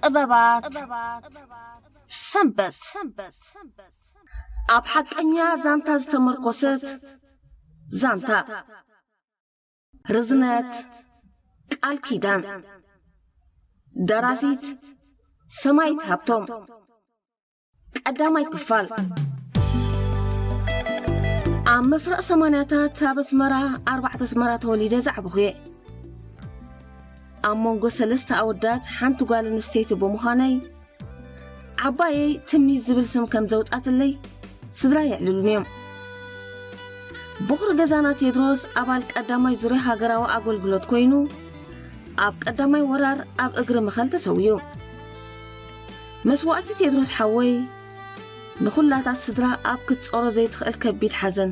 ጥበባት ሰንበት። ኣብ ሓቀኛ ዛንታ ዝተመርኮሰት ዛንታ። ርዝነት ቃል ኪዳን። ደራሲት ሰማይት ሃብቶም። ቀዳማይ ክፋል። ኣብ መፍረቕ ሰማንያታት ኣብ ኣስመራ ኣርባዕተ ኣስመራ ተወሊደ ዝዓበኹ እየ። ኣብ መንጎ ሰለስተ ኣወዳት ሓንቲ ጓል ኣንስተይቲ ብምዃነይ፣ ዓባየይ ትምኒት ዝብል ስም ከም ዘውጻትለይ ስድራ የዕልሉኒ እዮም። ቦኽሪ ገዛና ቴድሮስ ኣባል ቀዳማይ ዙርያ ሃገራዊ ኣገልግሎት ኮይኑ፣ ኣብ ቀዳማይ ወራር ኣብ እግሪ መኸል ተሰዊኡ። መስዋእቲ ቴድሮስ ሓወይ ንኹላታ ስድራ ኣብ ክትጾሮ ዘይትኽእል ከቢድ ሓዘን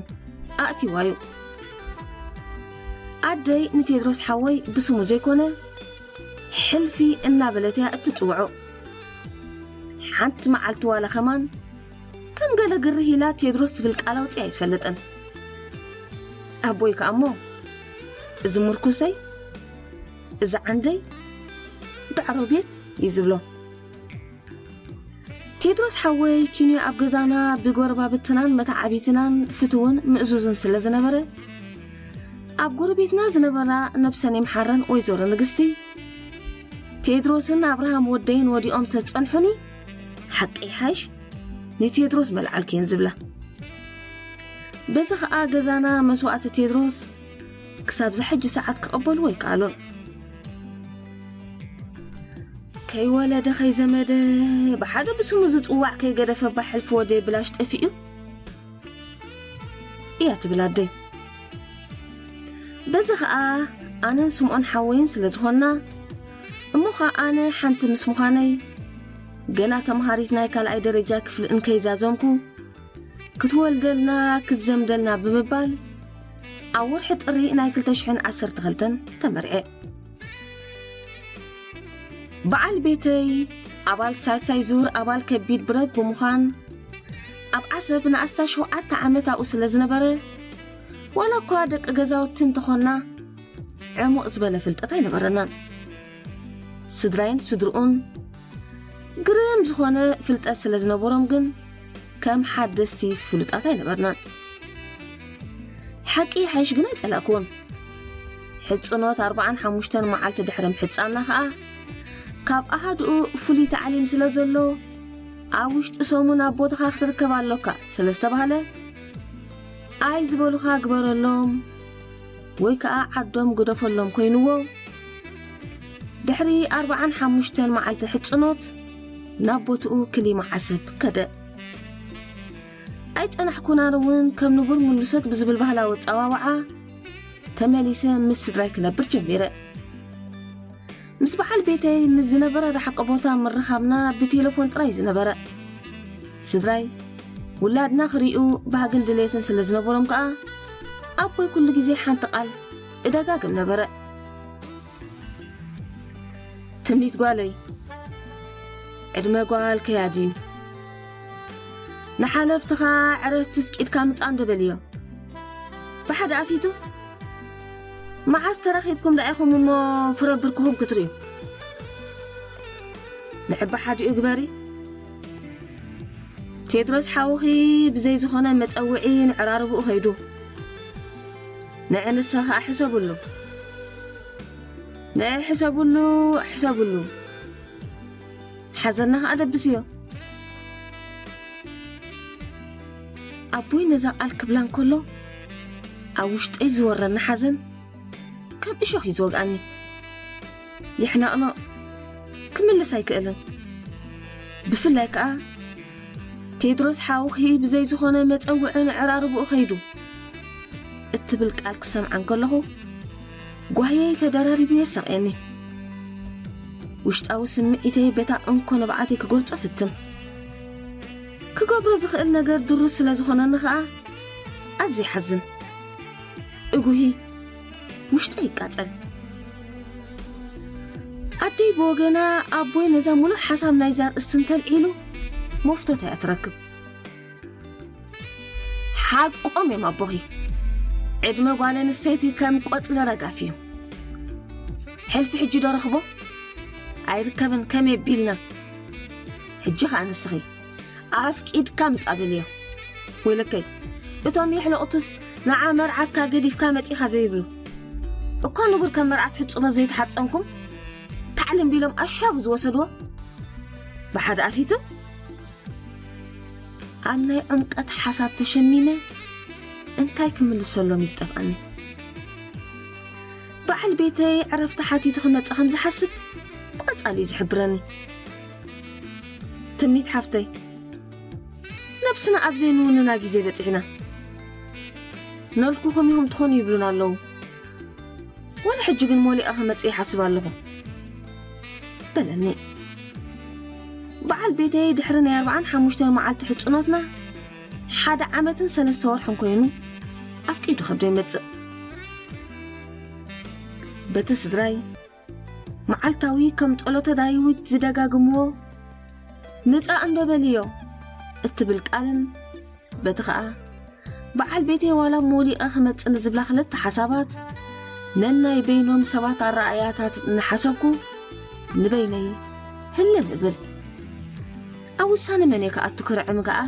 ኣእቲዋዩ። ኣደይ ንቴድሮስ ሓወይ ብስሙ ዘይኮነ ሕልፊ እናበለት እያ እትጽውዖ። ሓንቲ መዓልቲ ዋላ ከማን ከም ገለ ግርህ ኢላ ቴድሮስ ትብል ቃል ኣውጺኣ ኣይትፈልጥን። ኣቦይ ከኣ እሞ፣ "እዚ ምርኩሰይ፣ እዚ ዓንደይ፣ ዳዕሮ ቤት" እዩ ዝብሎ። ቴድሮስ ሓወይ ኪንዮ ኣብ ገዛና ብጎረባብትናን መተዓቢትናን ፍትውን ምእዙዝን ስለ ዝነበረ፣ ኣብ ጎረቤትና ዝነበራ ነብሰን ይምሓረን ወይዘሮ ንግስቲ፣ ቴድሮስን ኣብርሃም ወደይን ወዲኦም ተዝጸንሑኒ፣ ሓቂ ይሓይሽ፣ ንቴድሮስ መልዓልክየን ዝብላ። በዚ ኸኣ ገዛና መስዋእቲ ቴድሮስ ክሳብ ዝሕጂ ሰዓት ክቕበልዎ ኣይከኣሉን። "ከይወለደ ከይዘመደ ብሓደ ብስሙ ዝጽዋዕ ከይገደፈ እባ ሕልፊ ወደይ ብላሽ ጠፊኡ?" እያ ትብል ኣደይ። በዚ ኸኣ ኣነን ስምኦን ሓወይን ስለ ዝኾንና፣ እሞ ኸኣ ኣነ ሓንቲ ምስ ምዃነይ፣ ገና ተምሃሪት ናይ ካልኣይ ደረጃ ክፍሊ እንከይዛዘምኩ፣ ክትወልደልና ክትዘምደልና ብምባል፣ ኣብ ወርሒ ጥሪ ናይ ክልተ ሽሕን ዓሰርተ ክልተን ተመርዐ። በዓል ቤተይ ኣባል ሳልሳይ ዙር ኣባል ከቢድ ብረት ብምዃን፣ ኣብ ዓሰብ ንኣስታት ሸውዓተ ዓመት ኣብኡ ስለ ዝነበረ፣ ዋላ እኳ ደቂ ገዛውቲ እንተኾንና፣ ዕሙቕ ዝበለ ፍልጠት ኣይነበረናን። ስድራይን ስድርኡን ግርም ዝኾነ ፍልጠት ስለ ዝነበሮም ግን፣ ከም ሓደስቲ ፍሉጣት ኣይነበርናን። ሓቂ ይሓይሽ ግን ኣይጸላእኩዎን። ሕጽኖት ኣርባዓን ሓሙሽተን መዓልቲ ድሕሪ ምሕጻና ኸኣ፣ ካብ ኣሃዱኡ ፍሉይ ታዕሊም ስለ ዘሎ፣ ኣብ ውሽጢ ሰሙን ኣብ ቦታኻ ክትርከብ ኣሎካ ስለ ዝተባህለ፣ ኣይ ዝበሉኻ ግበረሎም ወይ ከኣ ዓዶም ግደፈሎም ኮይንዎ፣ ድሕሪ ኣርባዓን ሓሙሽተን መዓልቲ ሕጽኖት ናብ ቦትኡ ክሊማ ዓሰብ ከደ። ኣይጸናሕኩናን እውን ከም ንቡር ምሉሰት ብዝብል ባህላዊ ኣጸዋውዓ ተመሊሰ ምስ ስድራይ ክነብር ጀሚረ። ምስ በዓል ቤተይ ምስ ዝነበረ ርሕቂ ቦታ ምርኻብና ብቴሌፎን ጥራይ ዝነበረ። ስድራይ ውላድና ክርእዩ ባህግን ድሌትን ስለ ዝነበሮም ከኣ ኣቦይ ኩሉ ግዜ ሓንቲ ቃል እደጋግም ነበረ። ትምኒት ጓለይ፣ ዕድመ ጓል ከያድዩ። ንሓለፍትኻ ዕረፍቲ ፍቂድካ ምጻእ እንዶ በልዮ። ብሓደ ኣፊቱ፣ "መዓስ ተራኺብኩም ደኣ ኢኹም እሞ ፍረ ብርክኹም ክትርእዩ?" ንሕቢ ሓዲኡ ግበሪ። ቴድሮስ ሓውኺ ብዘይ ዝኾነ መጸውዒ ንዕራርብኡ ኸይዱ። ንዒ ንሳ ኸኣ ሕሰብሉ። ንዒ ሕሰብሉ፣ ሕሰብሉ። ሓዘንና ኸኣ ደብስዮ። ኣቦይ ነዛ ቃል ክብላ እንከሎ፣ ኣብ ውሽጠይ ዝወረኒ ሓዘን ከም እሾኽ እዩ ዝወግኣኒ። የሕናቕኖቕ ክምልስ ኣይክእልን። ብፍላይ ከኣ፣ "ቴድሮስ ሓውኺ ብዘይ ዝኾነ መጸውዒ ንዕራርብኡ ኸይዱ" እትብል ቃል ክሰምዓ እንከለኹ፣ ጓህየይ ተደራሪቡ የሳቕየኒ። ውሽጣዊ ስምዒተይ በታ እንኮ ንብዓተይ ክገልጾ ፍትን። ክገብሮ ዝኽእል ነገር ድሩት ስለ ዝኾነኒ ኸኣ ኣዝየ ይሓዝን። እጉሂ ውሽጠይ ይቃጸል። ኣደይ ብወገና ኣቦይ ነዛ ሙሉእ ሓሳብ ናይዛ ኣርእስቲ እንተልዒሉ መፍቶት እያ ትረክብ። ሓቆም እዮም ኣቦኺ። ዕድመ ጓል ኣንስተይቲ ከም ቆጽሊ ረጋፍ እዩ። ሕልፊ ሕጂ ዶ ረኽቦ? ኣይርከብን። ከመይ ቢልና? ሕጂ ኸኣ ንስኺ ኣፍቂድካ ምጻ በልዮ። ወይለከይ፣ እቶም የሕለቑትስ ንዓ መርዓትካ ገዲፍካ መጺኻ ዘይብሉ። እኳ ንቡር ከም መርዓት ሕጹኖት ዘይተሓጸንኩም፣ ታዕሊም ቢሎም ኣሻቡ ዝወሰድዎ። ብሓደ ኣፊቱ ኣብ ናይ ዕምቀት ሓሳብ ተሸሚመ እንታይ ክምልሰሎም እዩ ዝጠፍኣኒ። በዓል ቤተይ ዕረፍቲ ሓቲቱ ክመጽእ ከም ዝሓስብ ብቐጻሊ እዩ ዝሕብረኒ። ትምኒት ሓፍተይ፣ ነብስና ኣብ ዘይንውንና ግዜ በጺሕና። ነልኩኹም ኢኹም ትኾኑ ይብሉና ኣለዉ። ወላ ሕጂ ግን ሞሊቐ ክመጽእ ይሓስብ ኣለኹ በለኒ። በዓል ቤተይ ድሕሪ ናይ ኣርባዓን ሓሙሽተን መዓልቲ ሕጹኖትና ሓደ ዓመትን ሰለስተ ወርሕን ኮይኑ ኣፍቂዱ ከብደ ይመጽእ። በቲ ስድራይ መዓልታዊ ከም ጸሎተ ዳዊት ዝደጋግምዎ ምጻእ እንዶ በልዮ እትብል ቃልን በቲ ኸኣ በዓል ቤተይ ዋላ ሞሊቐ ክመጽእ ንዝብላ ክልተ ሓሳባት ነናይ በይኖም ሰባት ኣረኣእያታት እናሓሰብኩ ንበይነይ ህልም እብል። ኣብ ውሳነ መን እየ ክኣቱ ክርዕም ከኣ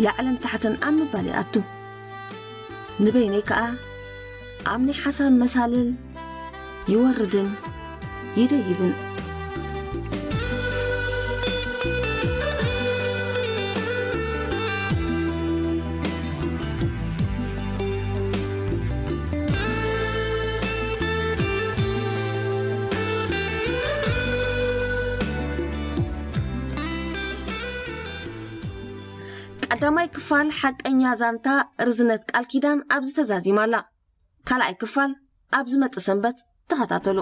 ላዕልን ታሕትን ኣብ ምባል ይኣቱ። ንበይነይ ከኣ ኣብ ናይ ሓሳብ መሳልል ይወርድን ይደይብን። ቀዳማይ ክፋል ሓቀኛ ዛንታ ርዝነት ቃል ኪዳን ኣብዚ ተዛዚማ ኣላ። ካልኣይ ክፋል ኣብ ዝመጽእ ሰንበት ተኸታተሉ።